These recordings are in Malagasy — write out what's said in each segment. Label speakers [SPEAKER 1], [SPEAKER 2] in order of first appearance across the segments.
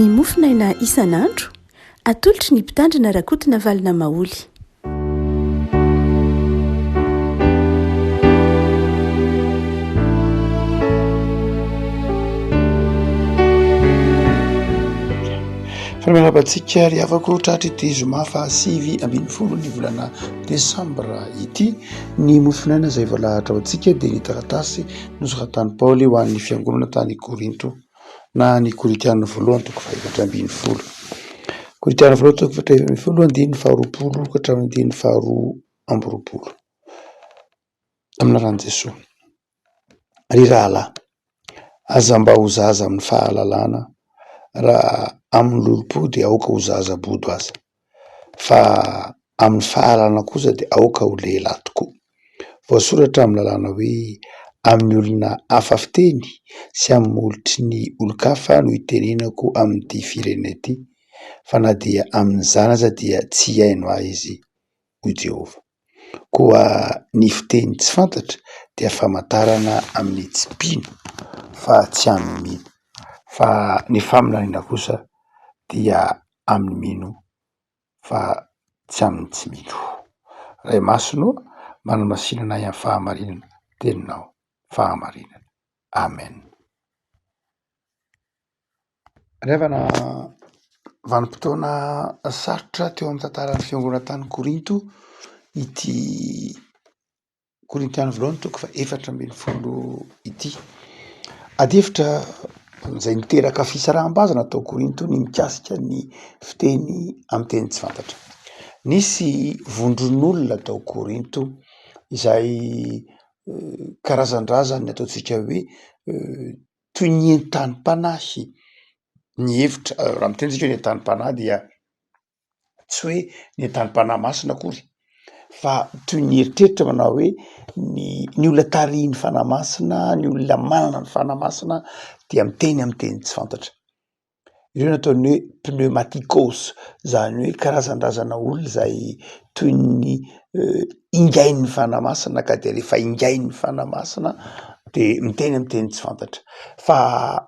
[SPEAKER 1] Ny mofonaina isan'andro, atolotry ny Mpitandrina Rakotonavalona Maholy.
[SPEAKER 2] Fa miarahaba antsika ry havako tratry ity zoma faha 19 ny volana desambra ity. Ny mofonaina izay voalahatra ho antsika dia ny taratasy nosoratan'i Paoly ho an'ny fiangonana tany Korinto na ny Korintiana voalohany toko faha-14. Korintiana voalohany toko faha-14 andininy faha-20 ka hatramin'ny andininy faha-22. Amin'ny anaran'i Jesoa. Ry rahalahy, aza mba ho zaza amin'ny fahalalana, raha amin'ny lolompo dia aoka ho zaza bodo aza, fa amin'ny fahalalana kosa dia aoka ho lehilahy tokoa. Voasoratra amin'ny lalàna hoe amin'ny olona hafa fiteny sy amin'ny molotry ny olon-kafa no itenenako amin'ity firenena ity, fa na dia amin'izany aza dia tsy hihaino ahy izy, hoy Jehovah. Koa ny fiteny tsy fantatra dia famantarana amin'ny tsy mpino fa tsy amin'ny mino, fa ny faminaniana kosa dia amin'ny mino fa tsy amin'ny tsy mino. Ray Masina ô, manamasina anay amin'ny fahamarinana, Teninao fahamarinana. Amen. Ry havana, vanim-potoana sarotra teo amin'ny tantaran'ny fiangonana tany Korinto ity Korintiana voalohany toko faha 14 ity. Ady hevitra izay niteraka fisaraham-bazana tao Korinto ny mikasika ny fiteny amin'ny teny tsy fantatra. Nisy vondron'olona tao Korinto izay karazan-drazan'ny ataontsika hoe toy ny entanim-panahy ny hevitra, raha miteny isika hoe ny entanim-panahy dia tsy hoe ny entanim-panahy masina akory fa toy ny eritreritra manao hoe ny ny olona tarihin'ny fanahy masina, ny olona manana ny fanahy masina dia miteny amin'ny teny tsy fantatra. Ireo no ataony hoe pneumatikos, zany hoe karazandrazana olona izay toy ny ingain'ny fanahy masina ka de rehefa ingain'ny fanahy masina de miteny amin'ny teny tsy fantatra. Fa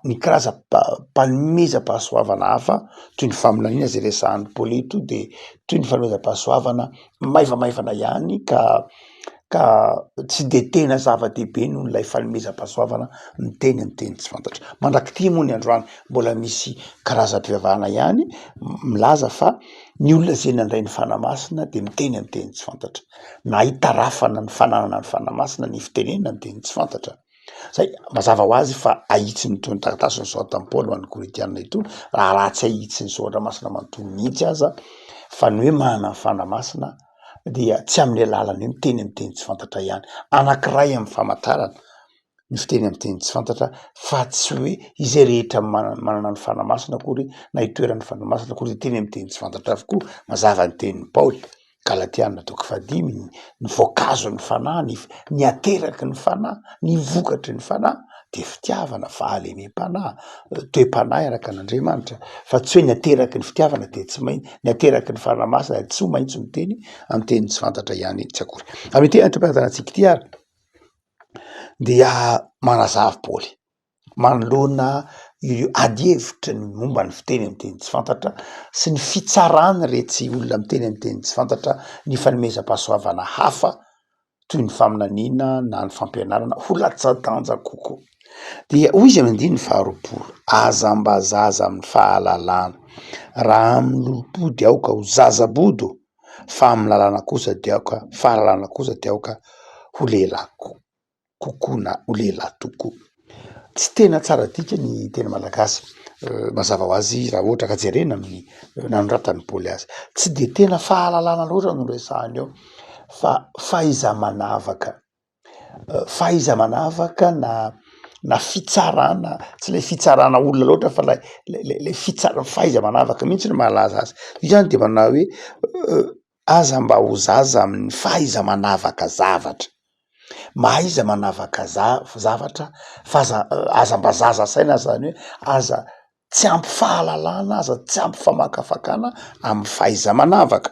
[SPEAKER 2] ny karazam-panomezam-pahasoavana hafa toy ny faminaniana zay resahan'i Paoly eto de toy ny fanomezam-pahasoavana maivamaivana ihany ka ka tsy de tena zava-dehibe noho ilay fanomezam-pahasoavana miteny amin'ny teny tsy fantatra. Mandrak'ity moa ny androany mbola misy karazam-pivavahana ihany milaza fa ny olona izay nandray ny Fanahy Masina de miteny amin'ny teny tsy fantatra, na itarafana ny fananana ny Fanahy Masina ny fitenenana ny teny tsy fantatra. Zay, mazava ho azy fa ahitsin'ny itony taratasy nosoratan'i Paoly ho an'ny Korintiana itony, raha raha tsy ahitsin'ny soratra masina manontolo mihitsy aza, fa ny hoe manana ny Fanahy Masina dia tsy amin'ny alalan'ny hoe miteny amin'ny teny tsy fantatra ihany. Anankiray amin'ny famantarana ny fiteny amin'ny teny tsy fantatra fa tsy hoe izay rehetra manana ny Fanahy Masina akory na itoeran'ny Fanahy Masina akory dia teny amin'ny teny tsy fantatra avokoa. Mazava ny tenin'i Paoly. Galatiana toko fahadimy, ny voankazon'ny fanahy, ny ny ateraky ny fanahy, ny vokatry ny fanahy dia fitiavana, fahalemem-panahy, toe-panahy araka an'Andriamanitra, fa tsy hoe ny ateraky ny fitiavana dia tsy main-, ny ateraky ny fanahy masina dia tsy maintsy miteny amin'ny teny tsy fantatra ihany tsy akory. Amin'ity antom-pitantanantsika ity ary dia manazava Paoly. manoloana ireo adihevitra ny momba ny fiteny amin'ny teny tsy fantatra sy ny fitsarana iretsy olona miteny amin'ny teny tsy fantatra ny fanomezam-pahasoavana hafa toy ny faminaniana na ny fampianarana ho latsa-danja kokoa. Dia hoy izy amin'ny andininy faharoapolo, aza mba zaza amin'ny fahalalana, raha amin'ny lolompo dia aoka ho zaza bodo, fa amin'ny lalàna kosa dia aoka fahalalana kosa dia aoka ho lehilahy koa. kokoa na ho lehilahy tokoa. Tsy tena tsara dika ny teny malagasy, mazava ho azy raha ohatra ka jerena amin'ny nanoratan'i Paoly azy. Tsy de tena fahalalana loatra no resahany eo fa fahaiza-manavaka, fahaiza-manavaka na na fitsarana, tsy le fitsarana olona loatra fa lay le le fitsarana fahaiza-manavaka mihitsy no mahalaza azy. Io zany de manao hoe Aza mba ho zaza amin'ny fahaiza-manavaka zavatra. Mahaiza manavaka zavatra fa aza aza mba zaza saina zany hoe aza tsy ampy fahalalana, aza tsy ampy famakafakana amin'ny fahaiza-manavaka.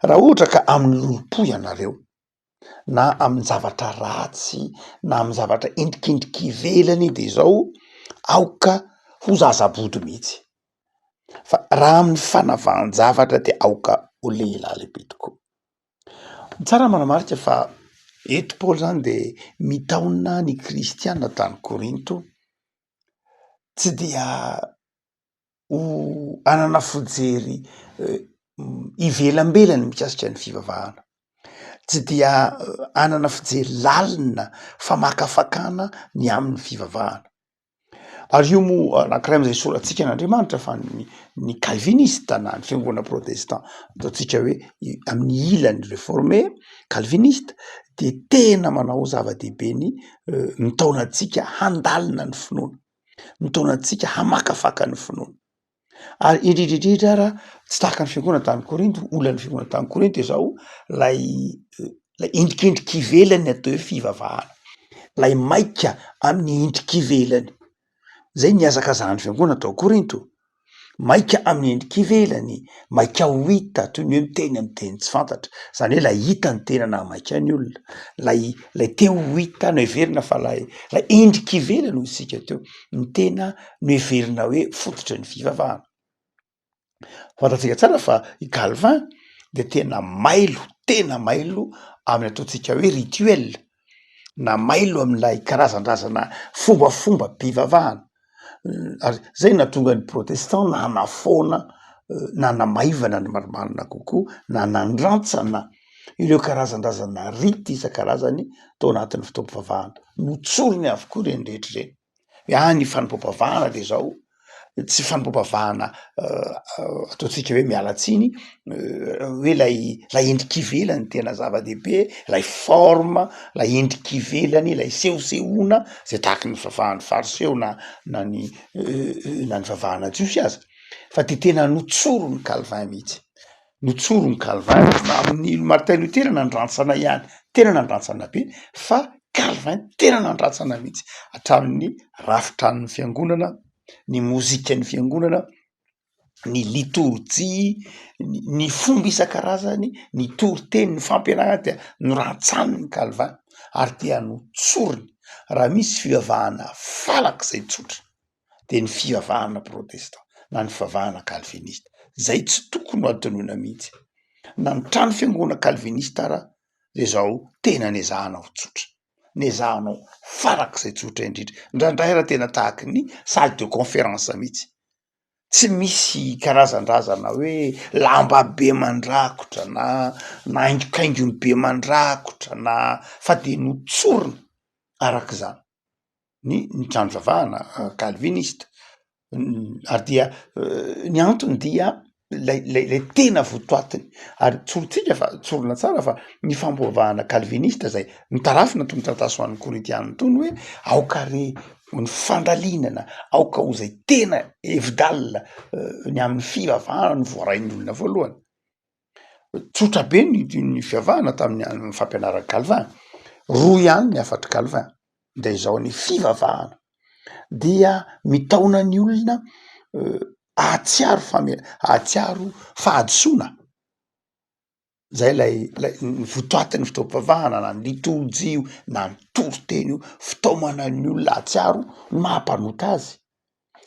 [SPEAKER 2] Raha ohatra ka amin'ny lolompo ianareo na amin'ny zavatra ratsy na amin'ny zavatra endrikendrika ivelany de izao aoka ho zaza bodo mihitsy. Fa raha amin'ny fanavahan-javatra dia aoka ho lehilahy lehibe tokoa. Tsara ny manamarika fa eto Paoly zany de mitaona ny kristiana tany Korinto tsy dia ho hanana fijery ivelambelany mikasika ny fivavahana, tsy dia hanana fijery lalina famakafakana ny amin'ny fivavahana. Ary io moa anankiray amin'izay isaorantsika an'Andriamanitra fa ny ny kalvinista na ny fiangonana protestant ataontsika hoe amin'ny ilany reforme kalvinista de tena manao zava-dehibe ny mitaona antsika handalina ny finoana, mitaona antsika hamakafaka ny finoana. Ary indrindra indrindra ara tsy tahaka ny fiangonana tany Korinto, olan'ny fiangonana tany Korinto de zao lay lay endrikendrika ivelany atao hoe fivavahana, lay maika amin'ny endrika ivelany, zay nihazakazahan'ny fiangonana tao Korinto, maika amin'ny endrika ivelany, maika ho hita toy ny hoe miteny amin'ny teny tsy fantatra, zany hoe lay hita ny tena nahamaika ny olona, lay lay te ho hita noheverina fa lay lay endrika ivelany hoy isika teo ny tena noheverina hoe fototry ny fivavahana. Fantatsika tsara fa i Calvin de tena mailo, tena mailo amin'ny ataontsika hoe rituel na mailo amin'ilay karazandrazana fombafombam-pivavahana ary zay no nahatonga ny protestant nanafoana nanamaivana ny marimarina kokoa na nandrantsana ireo karazandrazana rite isan-karazany tao anatin'ny fotoam-pivavahana, notsoriny avokoa ireny rehetra ireny. Ah ny fanompoam-pivavahana de zao, tsy fanompoam-pivavahana ataontsika hoe miala tsiny hoe lay lay endrika ivelany tena zava-dehibe, lay forme, lay endrika ivelany, lay sehosehoana zay tahaky ny fivavahan'ny fariseo na na ny na ny fivavahana jiosy aza fa de tena notsorin'i Calvin mihitsy. Notsorin'i Calvin amin'ny Martin Luther nandrantsana ihany, tena nandrantsana be fa Calvin tena nandrantsana mihitsy hatramin'ny rafitranon'ny fiangonana, ny mozikan'ny fiangonana, ny litorjia, ny fomba isan-karazany, ny toriteny, ny fampianarana dia norantsanin'i Calvin ary dia notsoriny. Raha misy fivavahana farak'izay tsotra de ny fivavahana protestant na ny fivavahana kalvinista, zay tsy tokony ho adinoina mihitsy, na ny trano fiangonana kalvinista ara de zao tena nezahana ho tsotra, nezahana ho farak'izay tsotra indrindra, indraindray ara tena tahaky ny salle de conférence mihitsy, tsy misy karazandrazana hoe lamba be mandrakotra na na haingokaingony be mandrakotra na fa de notsorina arak'izany. ny ny trano fivavahana kalvinista ary dia ny antony dia lay lay lay tena votoatiny ary tsorintsika fa tsorina tsara fa ny fampivavahana kalvinista zay notarafina tony taratasy ho an'ny korintiana tony hoe aoka re ny fandalinana aoka ho zay tena hevi-dalina ny amin'ny fivavahana no voarain'ny olona voalohany. Tsotra be ny ny fivavahana tamin'ny andron'ny fampianaran'i Calvin, roa ihany ny hafatr'i Calvin, de izao ny fivavahana dia mitaona ny olona hahatsiaro fame- hahatsiaro fahadisoana, zay lay lay ny votoatin'ny fotoam-pivavahana na ny litorjia io na ny toriteny io, fitaomana ny olona hahatsiaro ny maha mpanota azy.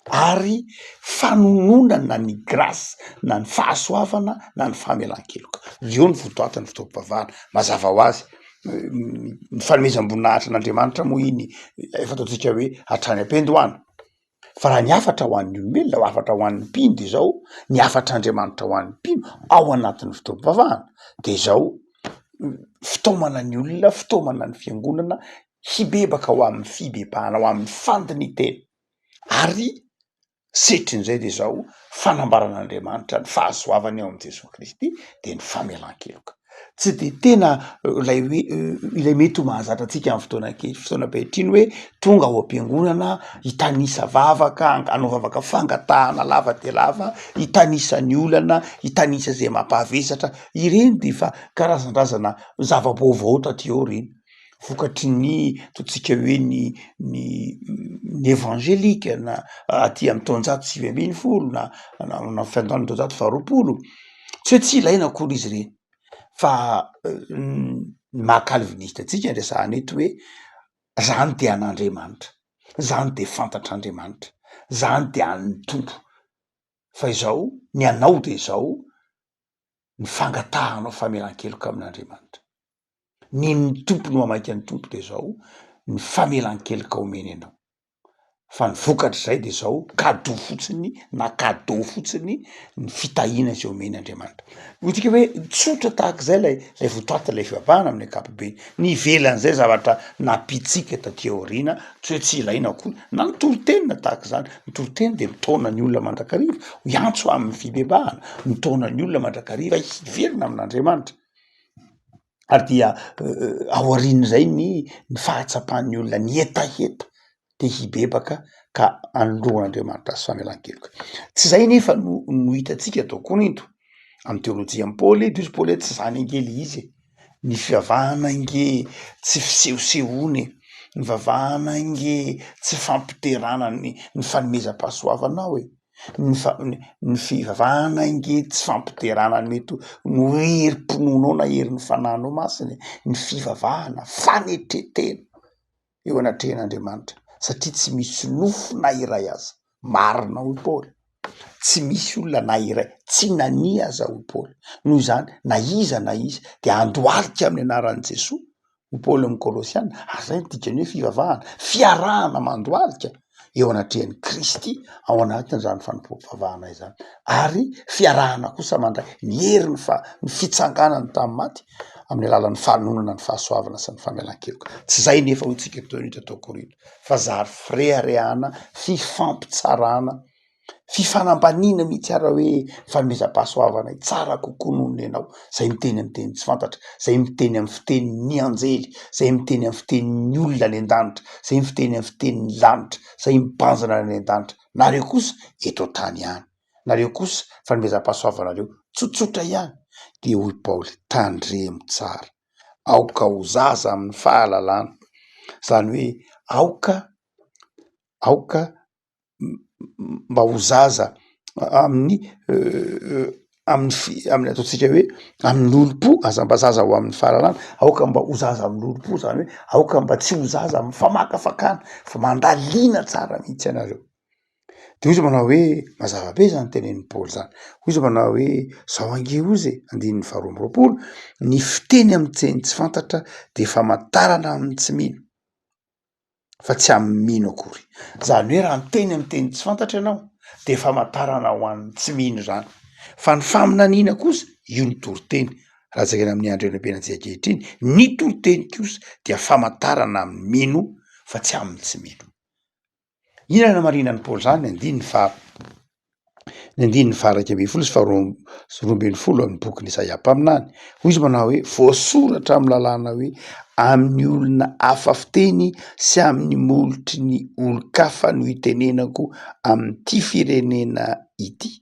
[SPEAKER 2] ary fanononana ny grâce na ny fahasoavana na ny famelan-keloka, eo ny votoatin'ny fotoam-pivavahana, mazava ho azy ny fanomezam-boninahitra an'Andriamanitra moa iny efa ataontsika hoe hatrany am-piandohana, fa raha ny hafatra ho an'ny olombelona, hafatra ho an'ny mpino de zao, ny hafatr'Andriamanitra ho an'ny mpino ao anatin'ny fotoam-pivavahana de zao, fitaomana ny olona, fitaomana ny fiangonana hibebaka ho amin'ny fibebahana, ho amin'ny fandinitena. Ary setrin'izay dia izao, fanambaran'Andriamanitra ny fahasoavany ao amin'i Jesoa Kristy dia ny famelan-keloka. Tsy dia tena ilay hoe ilay mety ho mahazatra antsika amin'ny fotoana anke- fotoana ankehitriny hoe tonga ao am-piangonana hitanisa vavaka, hanao vavaka fangatahana lava dia lava, hitanisa ny olana, hitanisa izay mampahavesatra, ireny dia efa karazandrazana zava-baovao taty aoriana. Vokatry ny ataontsika hoe ny ny ny evangelika na aty amin'ny taonjato 19 na na na fiandohan'ny taonjato faharoapolo, tsy hoe tsy ilaina akory izy ireny fa ny maha kalvinista antsika no resahana eto hoe zany de an'Andriamanitra, zany de fantatr'Andriamanitra, zany de an'ny Tompo. Fa izao, ny anao de izao, ny fangatahanao famelan-keloka amin'Andriamanitra. Ny ny Tompo no hamaika ny Tompo de izao, ny famelan-keloka omeny anao. Fa ny vokatr'izay de zao, cadeau fotsiny na cadeau fotsiny ny fitahiana izay omen' Andriamanitra. Hoy tsika hoe tsotra tahak'izay lay lay votoatin'ilay fivavahana amin'ny ankapobeny. Ny ivelan'izay zavatra nampitsika taty aoriana, tsy hoe tsy ilaina akory, na ny toriteny na tahak'izany, ny toriteny de mitaona ny olona mandrakariva hiantso amin'ny fibebahana, mitaona ny olona mandrakariva hiverina amin'Andriamanitra. Ary dia aorian'izay ny ny fahatsapan'ny olona ny hetaheta te hibebaka ka anoloran'Andriamanitra azy famelan-keloka. Tsy izay nefa no no hitantsika tao Korinto, amin'ny teolojian'i Paoly de hozy Paoly hoe tsy zany ange le izy e, ny fivavahana ange tsy fisehosehoana e, ny vavahana ange tsy fampiterana ny ny fanomezam-pahasoavanao e. Ny fa- ny fivavahana ange tsy fampiderana ny mety ho herim-pinoanao na herin'ny fanahinao masina e, ny fivavahana fanetren-tena eo anatrehan'Andriamanitra satria tsy misy nofo na iray aza, marina hoy Paoly, tsy misy olona na iray, tsy nania aza hoy Paoly, noho izany na iza na iza de andohalika amin'ny anaran'i Jesoa Hoy Paoly amin'ny Kolosiana, ary izay no dikan'ny hoe fivavahana, fiarahana mandohalika eo anatrehan'i Kristy ao anatin'izany fanompoam-pivavahana izany, ary fiarahana kosa mandray ny herin'ny fa- ny fitsanganany tamin'ny maty amin'ny alalan'ny fanonona ny fahasoavana sy ny famelan-keloka. Tsy izay nefa hoy tsika teo hita tao Korinto, fa zary fireharehana, fifampitsarana Fifanambaniana mihitsy ara hoe fanomezam-pahasoavana tsara kokoa noho ny anao, zay miteny amin'ny teny tsy fantatra, zay miteny amin'ny fitenin'ny anjely, zay miteny amin'ny fitenin'ny olona any an-danitra, zay miteny amin'ny fitenin'ny lanitra, zay mibanjina any an-danitra, nareo kosa eto an-tany ihany, nareo kosa fanomezam-pahasoavanareo tsotsotra ihany, de hoy Paoly tandremo tsara, aoka ho zaza amin'ny fahalalana, zany hoe aoka aoka mba ho zaza amin'ny amin'ny fi- amin'ny ataontsika hoe amin'ny lolompo, aza mba zaza ho amin'ny fahalalana, aoka mba ho zaza amin'ny lolompo zany hoe aoka mba tsy ho zaza amin'ny famakafakana fa mandalina tsara mihitsy ianareo. De hoy izy manao hoe mazava be zany tenenin'i Paoly zany, hoy izy manao hoe zao ange hozy e, andininy faharoa amby roapolo, ny fiteny amin'ny teny tsy fantatra de famantarana amin'ny tsy mino. fa tsy amin'ny mino akory. Zany hoe raha miteny amin'ny teny tsy fantatra ianao de famantarana ho an'ny tsy mino zany, fa ny faminaniana kosa io ny toriteny, raha jerena amin'ny andro iainam-piainantsika ankehitriny, ny toriteny kosa dia famantarana amin'ny mino fa tsy amin'ny tsy mino. Inona no anamarinan'i Paoly izany? Ny andininy faha ny andininy faha-iraika ambin'ny folo sy faharoa sy roa ambin'ny folo amin'ny bokin'i Isaia mpaminany. Hoy izy manao hoe, voasoratra amin'ny lalàna hoe, amin'ny olona hafa fiteny sy amin'ny molotry ny olon-kafa no hitenenako amin'ity firenena ity,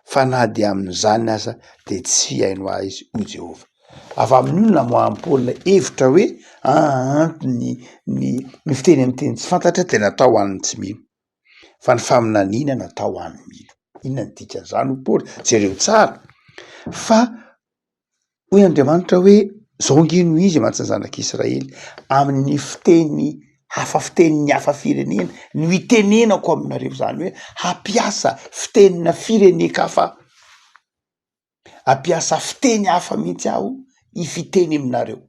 [SPEAKER 2] fa na dia amin'izany aza dia tsy hihaino ahy izy, hoy Jehovah. Avy amin'io no namoahan'i Paoly ilay hevitra hoe, aa ny ny ny fiteny amin'ny teny tsy fantatra dia natao ho an'ny tsy mino. Fa ny faminaniana natao ho an'ny mino. Inona ny dikan'izany hoy Paoly? Jereo tsara fa hoy Andriamanitra hoe zao ange no izy mantsy ny zanak'Israely, amin'ny fiteny hafa fitenin'ny hafa firenena no itenenako aminareo, zany hoe hampiasa fitenina firenen-kafa, hampiasa fiteny hafa mihitsy aho hifiteny aminareo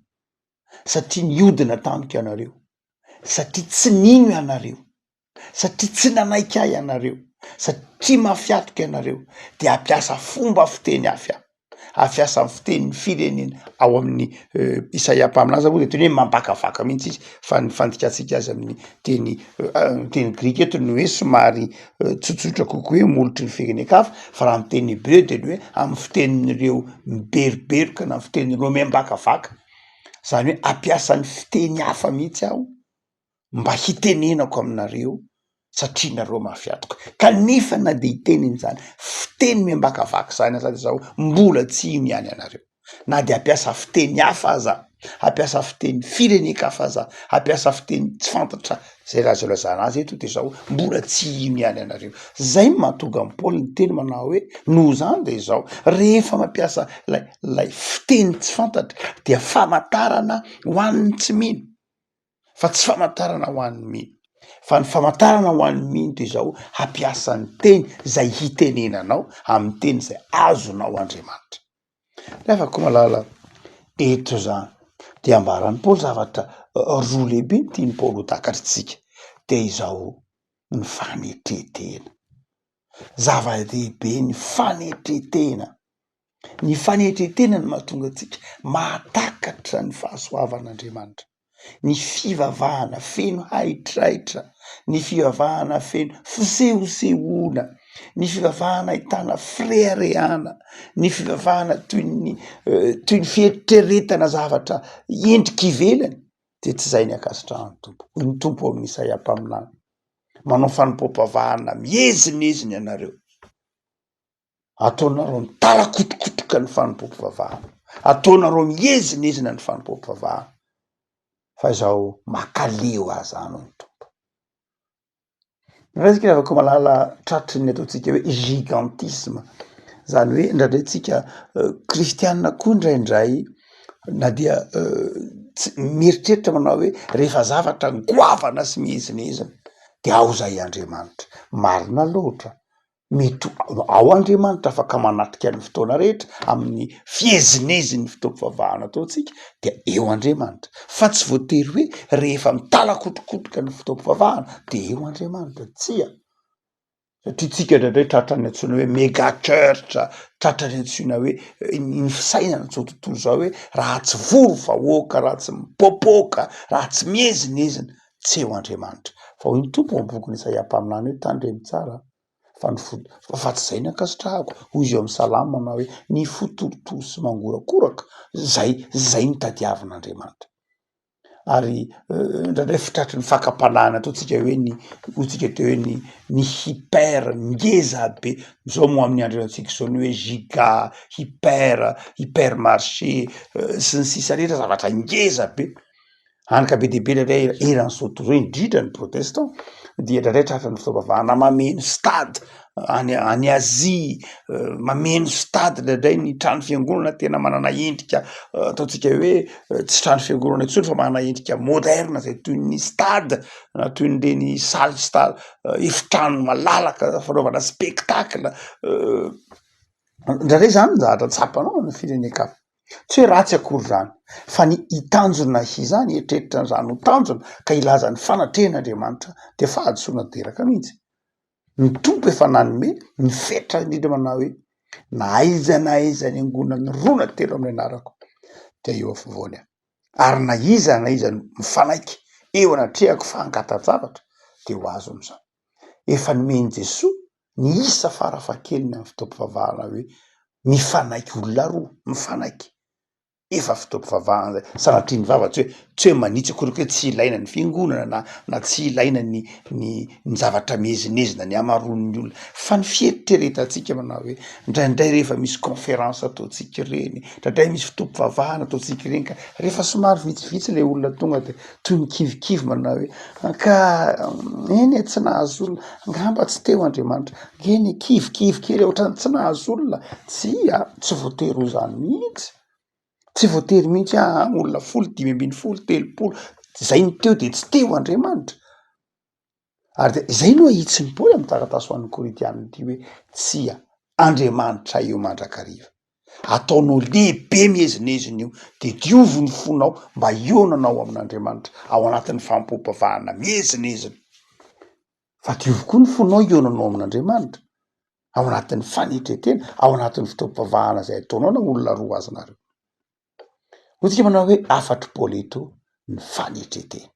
[SPEAKER 2] satria niodina tamiko ianareo, satria tsy nino ianareo. satria tsy nanaiky ahy ianareo, satria mafy hatoka ianareo, dia hampiasa fomba fiteny hafa aho, hampiasa ny fitenin'ny firenena ao amin'ny Isaia mpaminany aza moa de tena hoe mampakavaka mihitsy izy fa ny fandikantsika azy amin'ny teny teny grika eto ny hoe somary tsotsotra kokoa hoe molotry ny firenen-kafa fa raha ny teny hebreo de ny hoe amin'ny fitenin'ireo miberoberoka na fitenin'ireo miambakavaka, zany hoe hampiasa ny fiteny hafa mihitsy aho mba hitenenako aminareo satria nareo mafy atoka, kanefa na de hiteny an'izany fiteny miambakavaka zany aza zaho mbola tsy hino ihany anareo, na de hampiasa fiteny hafa aza, hampiasa fiteny firenen-kafa aza, hampiasa fiteny tsy fantatra zay raha azo ilazana azy eto de zao mbola tsy hino ihany anareo, zay no mahatonga an'i Paoly niteny manao hoe noho zany de zao, rehefa mampiasa lay lay fiteny tsy fantatra dia famantarana ho an'ny tsy mino. fa tsy famantarana ho an'ny mino. Fa ny famantarana ho an'ny mino dia izao, hampiasa ny teny izay hitenenanao amin'ny teny izay azonao Andriamanitra. Ry havako malala, eto izany dia ambaran'i Paoly zavatra roa lehibe no tian'i Paoly ho takatritsika, dia izao, ny fanetren-tena. Zava-dehibe ny fanetren-tena. Ny fanetren-tena no mahatonga antsika mahatakatra ny fahasoavan'Andriamanitra. Ny fivavahana feno haitraitra, ny fivavahana feno fisehosehoana, ny fivavahana ahitana fireharehana, ny fivavahana toy ny toy ny fieritreretana zavatra endrika ivelany dia tsy izay ny ankasitrahan'ny Tompo. Hoy ny Tompo ao amin'ny Isaia mpaminany, manao fanompoam-pivavahana miezinezina ianareo. Ataonareo mitarakotrokotroka ny fanompoam-pivavahana, ataonareo miezinezina ny fanompoam-pivavahana, fa izao makaleo ahy zany hoy ny Tompo. Indraindray isika ry havako malala tratry ny ataontsika hoe gigantisme, zany hoe indraindray tsika kristianina koa indraindray na dia tsy mieritreritra manao hoe rehefa zavatra goavana sy miezinezina de ao zay Andriamanitra, marina loatra. Mety ho ao Andriamanitra afaka manatrika ny fotoana rehetra amin'ny fiezinezin'ny fotoam-pivavahana ataontsika dia eo Andriamanitra, fa tsy voatery hoe rehefa mitalakotrokotroka ny fotoam-pivavahana de eo Andriamanitra, tsia, satria tsika indraindray tratran'ny antsoina hoe mega church, tratran'ny antsoina hoe ny fisainana zao tontolo zao hoe raha tsy vory vahoaka, raha tsy mipoapoaka, raha tsy miezinezina tsy eo Andriamanitra. Fa hoy ny Tompo ao amin'ny bokin'i Isaia mpaminany hoe tandremo tsara fa ny fo, fa tsy izay no ankasitrahako. Hoy izy eo amin'ny Salamo manao hoe ny fo torotoro sy mangorakoraka, zay, zay no tadiavin'Andriamanitra. Ary indraindray fitratry ny fakam-panahina ataontsika hoe ny, hoy tsika teo hoe ny ny hyper ngeza be, zao moa amin'ny andro iainantsika zao ny hoe giga, hyper, hypermarché sy ny sisa rehetra zavatra ngeza be. Hany ka be dia be indraindray eran'izao tontolo izao, indrindra ny protestant dia indraindray tratran'ny fitaovana mameno stade any any Azia, mameno stade indraindray ny trano fiangonana tena manana endrika ataontsika hoe tsy trano fiangonana intsony fa manana endrika moderne zay toy ny stade na toy ny ireny salle sta- efitrano malalaka fanaovana spectacle indraindray zany ny zavatra tsapanao any firenen-kafa. Tsy hoe ratsy akory izany, fa ny hitanjona izany, hieritreritra an'izany ho tanjona ka hilaza ny fanatrehan'Andriamanitra dia fahadisoana tanteraka mihitsy. Ny Tompo efa nanome ny fetra indrindra manao hoe na aiza na aiza niangonan'ny roa na telo amin'ny anarako dia eo afovoany aho. Ary na iza na iza mifanaiky eo anatrehako fa hangata-javatra dia ho azony izany. Efa nomen'i Jesoa ny isa farafahakeliny amin'ny fotoam-pivavahana hoe mifanaiky olona roa, mifanaiky, efa fotoam-pivavahana zay, sanatria ny vava tsy hoe tsy hoe manitsy akory hoe tsy ilaina ny fiangonana na na tsy ilaina ny ny ny zavatra miezinezina ny hamaroan'ny olona fa ny fieritreretantsika manao hoe indraindray rehefa misy conférence ataontsika ireny, indraindray misy fotoam-pivavahana ataontsika ireny ka rehefa somary vitsivitsy le olona tonga de toy ny kivikivy manao hoe ka eny e tsy nahazo olona, angamba tsy teo Andriamanitra, eny e kivikivy kely ohatran'ny tsy nahazo olona, tsia tsy voatery ho zany mihitsy, tsy voatery mihitsy aa olona folo, 15, 30, zay no teo de tsy teo Andriamanitra, ary de zay no ahitsin'i Paoly amin'ny taratasy ho an'ny Korintiana ity hoe tsia Andriamanitra eo mandrakariva. Ataonao lehibe miezinezina io, de diovy ny fonao mba hionanao amin'Andriamanitra ao anatin'ny fampom-pivavahana miezinezina. Fa diovy koa ny fonao hionanao amin'Andriamanitra ao anatin'ny fanetren-tena, ao anatin'ny fotoam-pivavahana izay ataonao na olona roa aza nareo. Hoy tsika manao hoe hafatr'i Paoly eto ny fanetren-tena.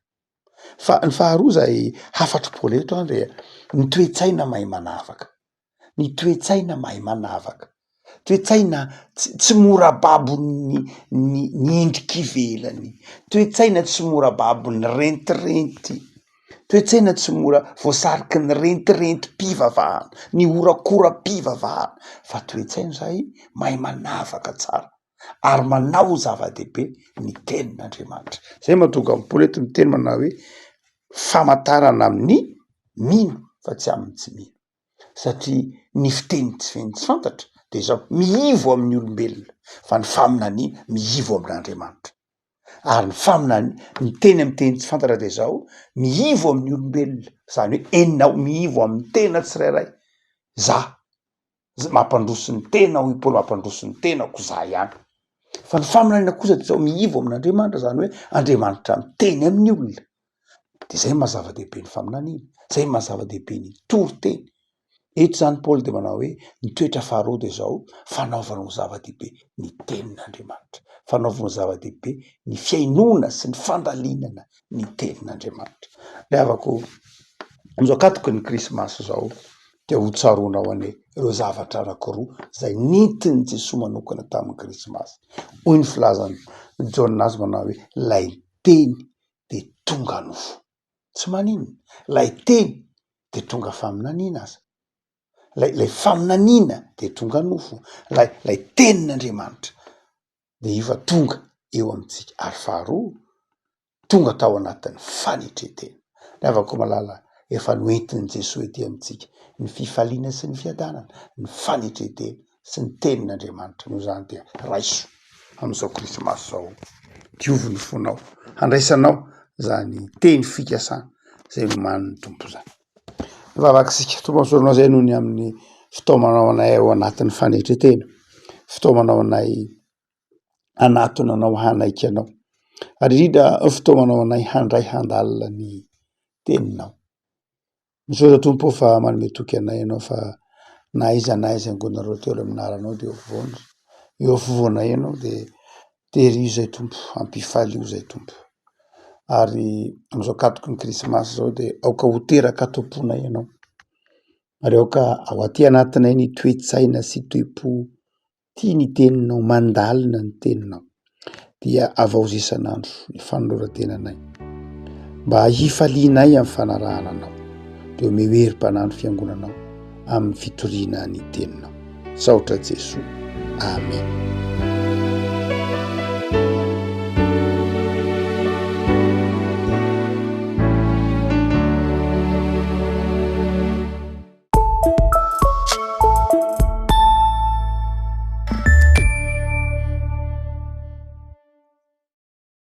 [SPEAKER 2] Fa ny faharoa izay hafatr'i Paoly eto an dia ny toe-tsaina mahay manavaka. Ny toe-tsaina mahay manavaka. Toe-tsaina tsy mora babon'ny ny ny endrika ivelany. Toe-tsaina tsy mora babon'ny rentirenty. Toe-tsaina tsy mora voasariky ny rentirentim-pivavahana, ny horakoram-pivavahana. Fa toe-tsaina izay mahay manavaka tsara ary manao ho zava-dehibe ny tenin'Andriamanitra. Zay mahatonga an'i Paoly eto miteny manao hoe famantarana amin'ny mino fa tsy amin'ny tsy mino. Satria ny fiteny tsy feno tsy fantatra de zao, miivo amin'ny olombelona fa ny faminaniana miivo amin'Andriamanitra. Ary ny faminani-, ny teny amin'ny teny tsy fantatra dia izao, miivo amin'ny olombelona, izany hoe enao miivo amin'ny tena tsirairay, za, mampandroso ny tena hoy Paoly, mampandroso ny tenako za ihany. Fa ny faminaniana kosa dia izao, miivo amin'Andriamanitra, izany hoe Andriamanitra miteny amin'ny olona. De zay maha zava-dehibe ny faminaniana, zay maha zava-dehibe ny toriteny. Eto izany Paoly dia manao hoe ny toetra faharoa dia izao, fanaovana ho zava-dehibe ny tenin'Andriamanitra, fanaovana ho zava-dehibe ny fihainoana sy ny fandalinana ny tenin'Andriamanitra. Ry havako, amin'izao ankatoky ny krismasy izao dia ho tsaroanao anie ireo zavatra anankiroa izay nentin'i Jesoa manokana tamin'ny krismasy. Hoy ny filazan'i Jaona azy manao hoe ilay teny dia tonga nofo. Tsy maninona, ilay teny dia tonga faminaniana aza. Ilay ilay faminaniana dia tonga nofo, ilay ilay tenin'Andriamanitra dia efa tonga eo amintsika. Ary faharoa, tonga tao anatin'ny fanetren-tena. Ry havako malala, efa noentin'i Jesoa ety amintsika ny fifaliana sy ny fiadanana, ny fanetren-tena sy ny tenin'Andriamanitra. Noho izany dia raiso amin'izao krismasy izao, diovy ny fonao, handraisanao izany teny fikasana izay nomanin'ny Tompo izany. Mivavaka isika, Tompo misaotra anao izay noho ny amin'ny fitaomanao anay ao anatin'ny fanetren-tena, fitaomanao anay hanatona anao hanaiky anao, ary indrindra fitaomanao anay handray handalina ny teninao. Misaotra Tompo ô fa manome toky anay Ianao fa na aiza na aiza angonareo telo amin'ny anaranao dia eo afovoany, eo afovoanay Ianao dia tehirizo izay Tompo, ampifalio izay Tompo. Ary amin'izao katoky ny krismasy izao dia aoka ho teraka ato am-ponay Ianao, ary aoka ao aty anatinay ny toe-tsaina sy toe-po tia ny teninao, mandalina ny teninao, dia avaozy isan'andro ny fanoloran-tenanay mba hifalianay amin'ny fanarahana anao, dia omeo herim-panahy ny fiangonanao amin'ny fitoriana ny teninao. Saotra Jesoa. Amen.